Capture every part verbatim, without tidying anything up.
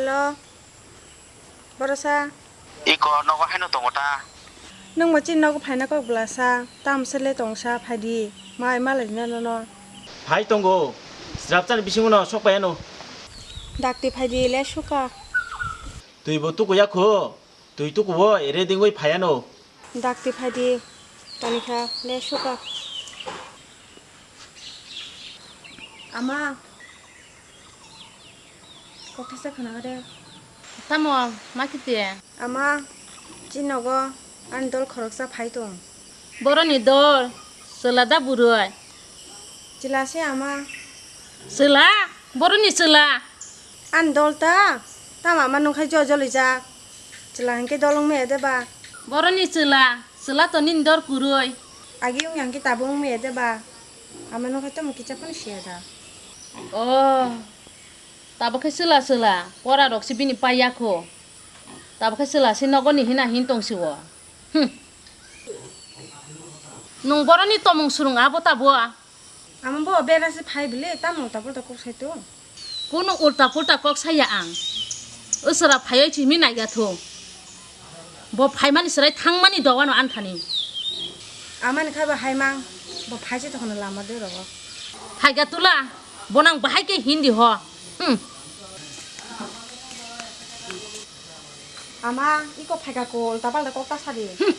Hello, borosa. Iko nogo haino tongo ta? Nwng bo chini nogo phaina kok bwlasa, tamo se le tongsa, phaidi, mai malai na nono. Phai tongo, srapchani bisingo no sok pai ano. Dakti phaidi le suka. Twi bo tuku ya kho, twi tuku bo ere dingwi phai ano. Dakti phaidi, toni kha le suka. Ama. Kokthaisa khwnaga de. Tamo ma kiti? Ama, chini nogo ani dol khoroksa phai tong. Boroni dol, chwla da burui? Chwla se ama. Chwla? Boroni chwla? Ani dol ta? Tamo ama nungkhai jo jolijak. Chwla hinkhe dol wngmaya de ba? Boroni chwla, chwla to nini dol kwrwi. Agi wngya hinkhe tabuk wngmaya de ba? Ama nungkhai tamo kicha phano siya da. Oh. Tabuk khe chwla chwla, pora rok se bini pai ya kho. Tabuk khe chwla se nogo ni hina hin tong si o. Hmm. Nwng boroni tomung swrwng abo tabuk? Ama bo bera se phai bile, tamo ulta pulta kok sai tong. Kuno ulta pulta kok saya ang. Usra phaiwi chimi nai ya thu. Bo phaimani chwrai thangmani dogano anthani. Amani kha bo haimang, bo phaise tokhono lama de rogo. Phaiga tula, bonang bahai khe hindi ho. Hmm. Ama, iko phaika kol, tapal da kok ta sadi. Hmm.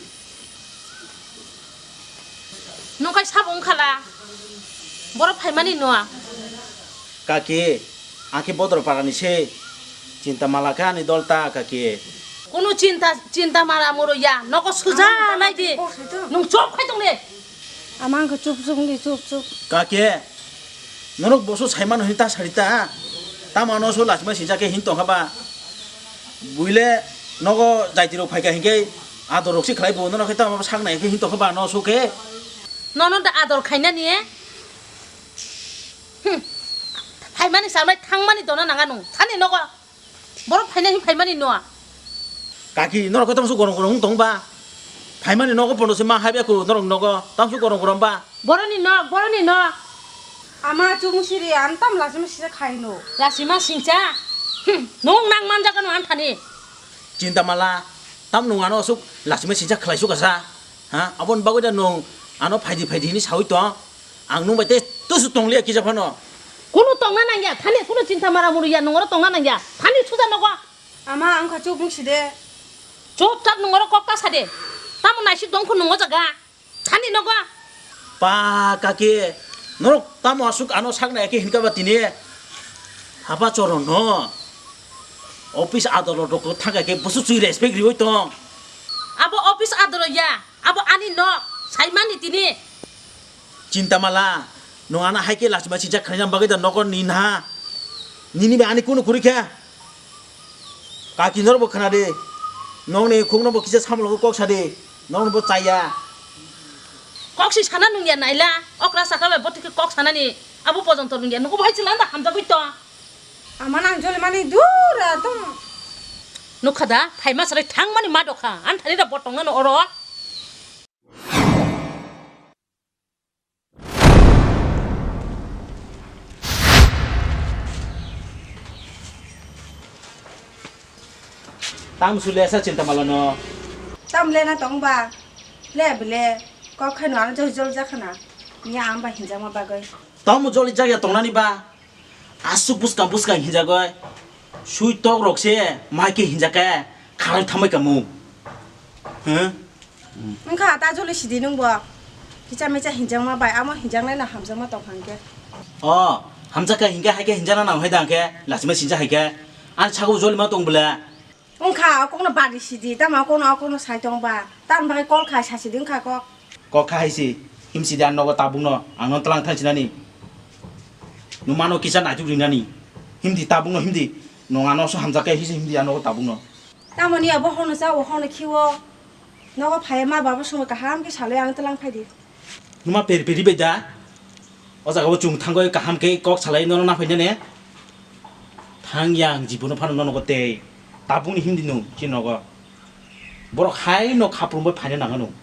Nungkai sabo wngkhala. Borok phaimani no. Kaki, ang khe Bodor parani se. Chinta mala khe ani dol ta, kaki. Kunu chinta, chinta mara muro ya. Nogo suja nai di. Nung chop khai tong de. Ama ang khe chup chup wngdi, chup chup. Kaki, norok boso saimano hin ta sari ta. Tamo ano so lachima sincha khe hin tong kha ba. Buile nogo jaiti rok phaika hinkhe ador rok se khlai bo, nono khe tamo sak nai khe hin tong kha ba no so khe. Nono da ador khainani? Hmm. Phaimani samai thangmani dona nanga nung. Thani nogo. Borok phainai hin phaimani no. Kaki, norok khe tamo so gorong gorong wng tong ba. Phaimani nogo pono se ma habya khu norok nogo. Tamo so gorong gorong ba. Boroni nok, boroni nok. Ama chubung siri, ang tam lachima sisa khaino. Lachima singcha? Hmm, nung nang manjak ano anthani. Chinta mala, tam nung ano asuk lachima singcha khlai sukasa? Ha, aboni bagwi da nung ano phaidi phaidi hini sawi tong? Ang nung bai te tusu tong liya kisa phano. Kunu tongna nangya, thani kunu chinta mara muru ya, nung oro tongna nangya. Thani suda nogo. Ama, ang kha chubung side. Chup chap nung oro kok ta sade. Tamo naisik tong khu nung o jaga. Thani nogo. Pa kaki, norok tamo asuk ano sakna eke hinka ba tini? Hapa choro no. Office adolot rok thangka khe busu chui respect riwi tong. Abo office adolot ya, abo ani nok, saimani tini. Chinta mala, no ana hai khe lachima sijak khaina bagwi da nokor ni na. Nini bai ani kunu kuri khe. Kaki norok bo khna di. Nokni khukno bo kisa samlogo kok sa di. Nokno bo chaya. Kok si sana nungya naila. Okra saka bai botike kok sanani. Abo pojonto nungya. Nugo bai chila da hamjagwi to. Ama nang jole mani dura to. Nukha da, phaima sarai thangmani ma dokha. An thani da botong nano oro. Tam sule sa chinta malano. Tam lena tong ba. Le bile. Kok khaino ano jol jol jakhana. Ni ang ba hinjama bagoi. Tam jol jak ya tongnani ba. Asuk buskang buskang hinjagoi. Sui tok rok se mai ke hinjake kharang thamai kamu. Huh? Wngkha ta joli sidi nung bo. Kicha micha hinjakma bai amo hinjaknai no hamjakma tong hangke. O, hamjakha hingke haike hinjakna nang hai dangke lachima sinja haike. Ani sago joli ma tong bole. Wngkha okokno bari sidi tamo okokno okokno sai tong ba. Tam bagwi kol khai sa sidi wngkha kok. Kok khai si him sidi an nogo tabuk no ang no tlang thang sinani. Nung mano kisa naituk rinani. Himdi tabuk no himdi. Nung ano so hamjakhe hisi himdi an nogo tabuk no. Tamoni abo hono cha, o hono khiwo. Nogo phai ma baba songwi kaham khe salwi ang tlang phai di. Numa peri peri bai da. O jaga o chung thangwi kaham khe kok salai nono na phai nene. Thang yang jibono phano nono go tei. Tabukni himdi nung chini nogo. Borok hai no khaprum bai phaina nang nung.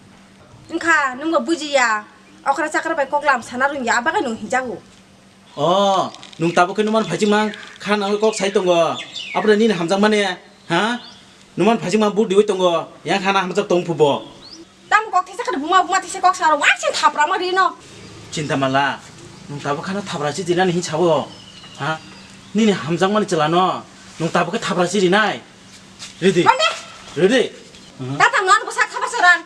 Wngkha nungbo bujiya. Okra chakra bai kok lam sana rungya abagai nung hinjago. O, nung tabuk khe numan phaiching mang kha nangwi kok sai tongo. Abra nini hamjakmani, ha? Numan phajikma budi oi tongo, yang khana hamjak tong phubo. Tam kok thisa khade buma buma thisa kok saro, wai sin thapra ma rino. Chinta mala, nung tabo khana thapra si dinani hin sabo, ha? Nini hamjakmani chalano, nung tabo khe thapra si rinai. Ready? Mane? Ready? Tata non bosa thapa soran.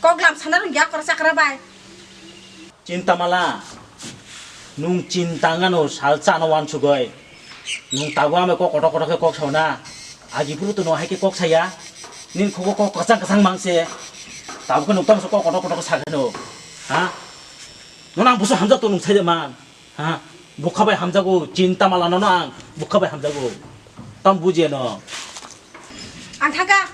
Kok lam sana rung ya kora chakra bai. Chinta mala, nung chinta ngano sal chano wansugoi. Nung tabo ame kok kotor kotor khe kok sauna. Agi puru to no hai khe kok saya. Nin khubo kok kasang kasang mangse. Tabo khe nung tamo kok kotor kotor khe sakhano. Ha? Nung ang busu hamjak to nung sai de man. Ha? Bukha bai hamjago, chinta mala no ang. Bukha bai hamjago. Tam bujia no. Ang thaka.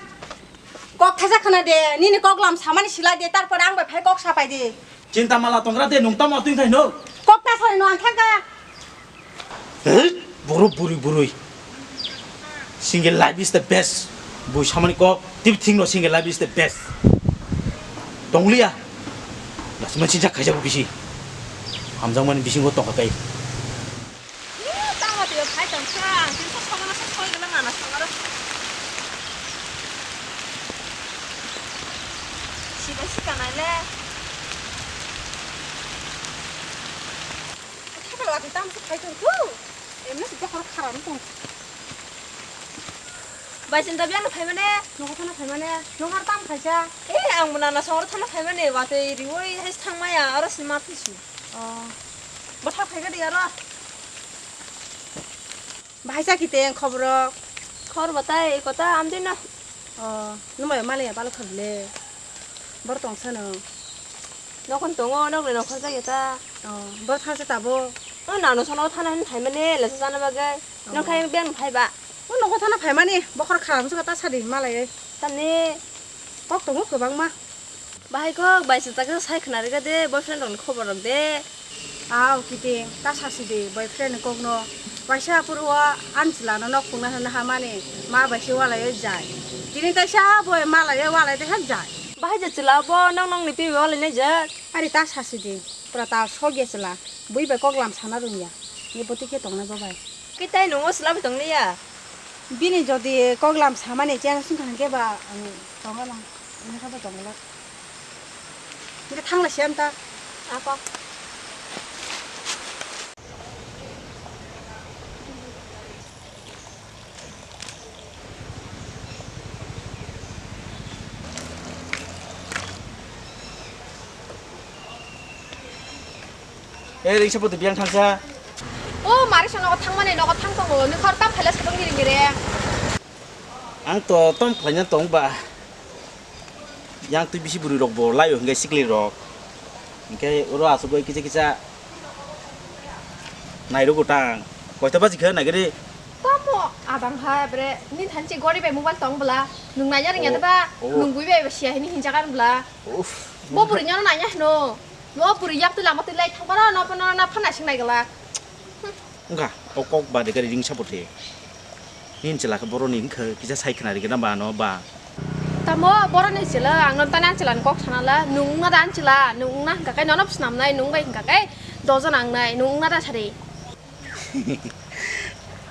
Kok thaisa khna de, nini kok lam samani sila de, tarpor ang bai phai kok sapai de. Chinta mala tongra de, nung tamo twi khai no. Kok ta sari no ang thangka. Hey, boro buri buri. Single life is the best. Bui samani kok, tip thing no single life is the best. Tongliya. Lasi mansi jak khaija bisi. Hamjang mani bisingo tongka kai. Ih, tamo twi phai tong kha, ang tini sok somono sok soi gana mana songaro. Sibai sika nai le. Thakal wati tamo sok phai tong tu. Emne sika khoro khara tong. Bai sinta biang phai mane. Nokho thana phai mane. Nokho tam khaisa. Eh, ang mona na songaro thana phai mane. Wati riwoi hai thang maya, aro sima phisu. Oh. Bwthak phai gadi aro. Bahai sa kite khobor rok. Khobor batai kota amdino. Oh, numai male ya balo khabile. Bor tong sano. Nokon tongo, nokle nokhor jageta. Oh, bor thang sa tabo. Oh, nano sono thana hin thai mane, lesa jana bagai. Oh. Nokhai ben phai ba. Oh, nokho thana phai mani, bokhor khalam sa ta sadi malai. Tamni. Kok tongo kwbangma. Bahai kok, bai se takhe sai khna rega de, boyfriend rokni khobor rok de. Aw, kiting, ta sasi de, boyfriend ni kokno. Waisa aphuru o anchwla no nok phungna hwnna hamani, ma bai se walai o jai. Tini taisa boi malai o walai de hak jai. Bahai je chwla bo, nong nongni twi bai walai nai jak. Ari ta sasi de, pura ta sogya chwla, bui bai kok lam sana rwngya. Ni bwtwi khe tongnai bo bai. Kitai nungo chwla bai tong liya. Bini jodi kok lam samani cheng sung kha hwnkhe ba ang tongo lang, wngkha ba tongo lang. Hwnkhe thang lai siyam ta. Ako. Eh, ringsa photo biyang thangsa. O, mari sa nogo thangmani, nogo thang tongo. Ni khor tam phaila sa tong giring gire. Ang to tom khlaina tong ba. Yang twi bisi bwrwi rok bo lai o hwnkhe sikli rok. Hwnkhe oro asugwi kisa kisa nairogo tang. Koita baji khe naigari. Tamo adang hai bre, ni thanchi gori bai mobile tong bwla. Nung naiya ringya Oh, da ba, oh. Nung bui bai siya hini hinjakan bwla. Uff. Bo bwrwi nyono naiya hino. Bo bwrwi yak twi lama twi lai thang bana no no na phana sing nai gala. Wngkha, o kok ba de gari ring sapo the. Nini chwla khe boroni wngkha kisa sai khna rikhe na ba no ba. Tamo boroni chwla ang no tani anchwla ni kok sana la, nung wngna da anchwla, nung wngna hwnkha khe nono swnam nai, nung bai hwnkha khe dojon ang nai, nung wngna da sari.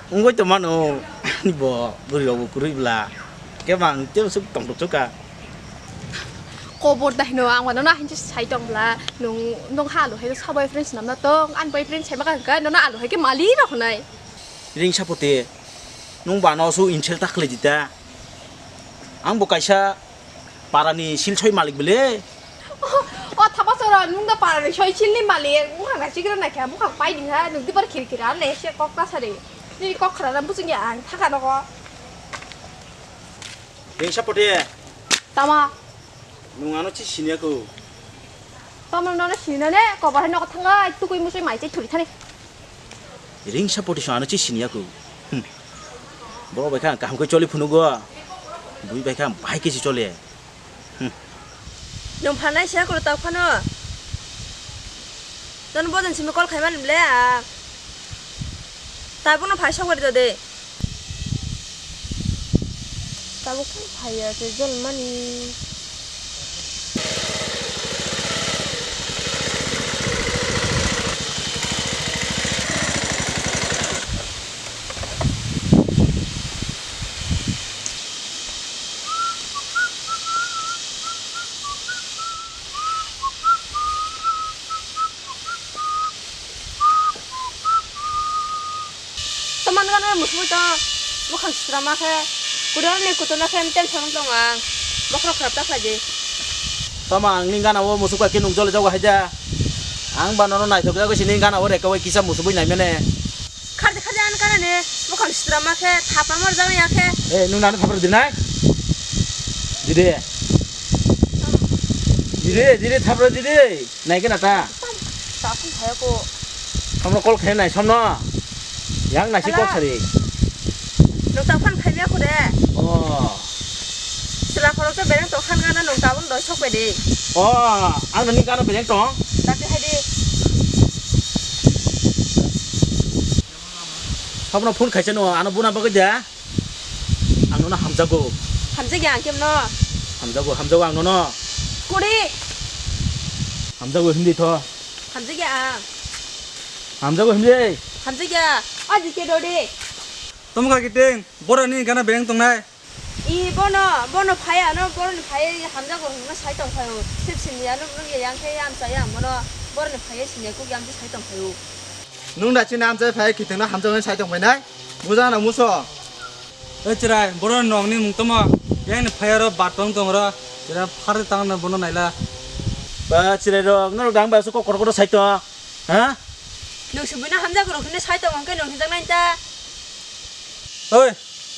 Wngwi to mano, ani bo bwrwi rok bo kwrwi bla. Khe bang tei swk tongthok swk kha. Kobor da hino ang mano na hinse sai tong bla. Nung, nung ha alu hai sa boyfriend swnam na tong. An boyfriend sai maka hwnkha nono alu hai khe mali rok nai. Ring sapo te. Nung bano su insult ta khlai di ta. Ang bo kaisa parani sil soi malik bele. O thapa soro nung da parani soi sil ni malik. Wngkha na chigra na kha bukha pai di ha. Nung di bar khir khir an le se kok ta sari. Ni kok khra na busung ya ang thaka no ko. Ring sapo te. Tama. Nung ano chi siniya ko. Tamo nono sini ne, kobo hai nogo thangai, tukui musui mai chai thuri thani. Ring sapo te ano chi siniya ko. Hmm. Boro bai kha kaham khe choli phunu go. Bui bai kha bahai khe si chole. Hmm. Nung phanai siya ko ta phano. Nono bojan simi call khai mani ble a. Tabuk no phai sokori do de. Tabuk phai ya se jol mani. Man gana musuk tong, mukhang sitra ma khe, kudar ni kutu na khe tension tong ang, bokhorok khrap ta khlai di. Tama ang ni gana o musuk khe nung jole jago hai da. Ang ba nono naithok jago sini gana o reka o kisa musuk bui nai mene. Khardi khardi an kana ne, mukhang sitra ma khe, thapa mor jago ya khe. Eh, nung nang thapa di nai. Dide. Dide, dide thapa dide. Nai khe na ta? Tam, ta phone phai ko. Samno call khe nai samno. Yang nasi kok sari. Nung ta phone phai ko de. Oh. Sila khorok to bereng to khan gana nung ta bung doi sok pe de. Oh, ang nani gana bereng to. Ta pe hai de. Samno phone khai chano, ano buna bagwi da. Ang nono hamjago. Hamjak ya ang kemno. Hamjago, hamjago ang nono. Kuri. Hamjago hindi tho. Hamjak ya ang. Hamjago hindi. Hamjak ya. Aji ke dodi. Tamo ka kiting, bora ni gana bereng tongnai. I bono, bono phai ano, bono phai hamjago hingma sai tong phai o. Sip sini ano nung ya yang khe ya amsa ya bono, bono phai sini ya kuk ya amsa sai tong phai o. Nung da chini amchai phai kiting no hamjago sai tong phai nai. Buja na muso. Oi chwrai, borok nokni mung tamo? Yang ni phai aro bat tong tong ro. Chwrai phar tang na bono naila. Ba chwrai rok, norok dang ba su kokor kokor sai to. Ha? Nung subui na hamjak rok hwnwi sai tong hwnkhe nung hinjak nai ta. Oi,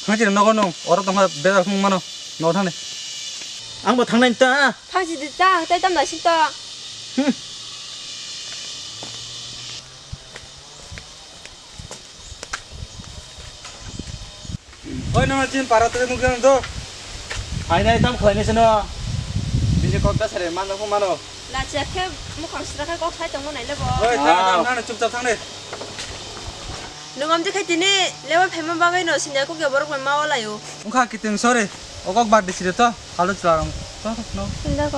thang chini nogo nung. Oro tong ha bera hung mano. No thang ni. Ang bo thang nai ta. Thang si di ta, tai tam nai si ta. Hmm. Oi, nang chin para te nukjang do. Hai nai tam khlai nai sino. Bini kok ta sare man ko mano. Lachi khe mukhang sra khe kok sai tongmo nai lebo. Oi, ta Wow. Nang chupchap thang de. Nung amje khai tini lewa phaima bagwi no sinya kok ya borok bai ma walayo. Ungkha kiting sorry. O kok bad disire to. Halo chlarong. To no. Sinda ko.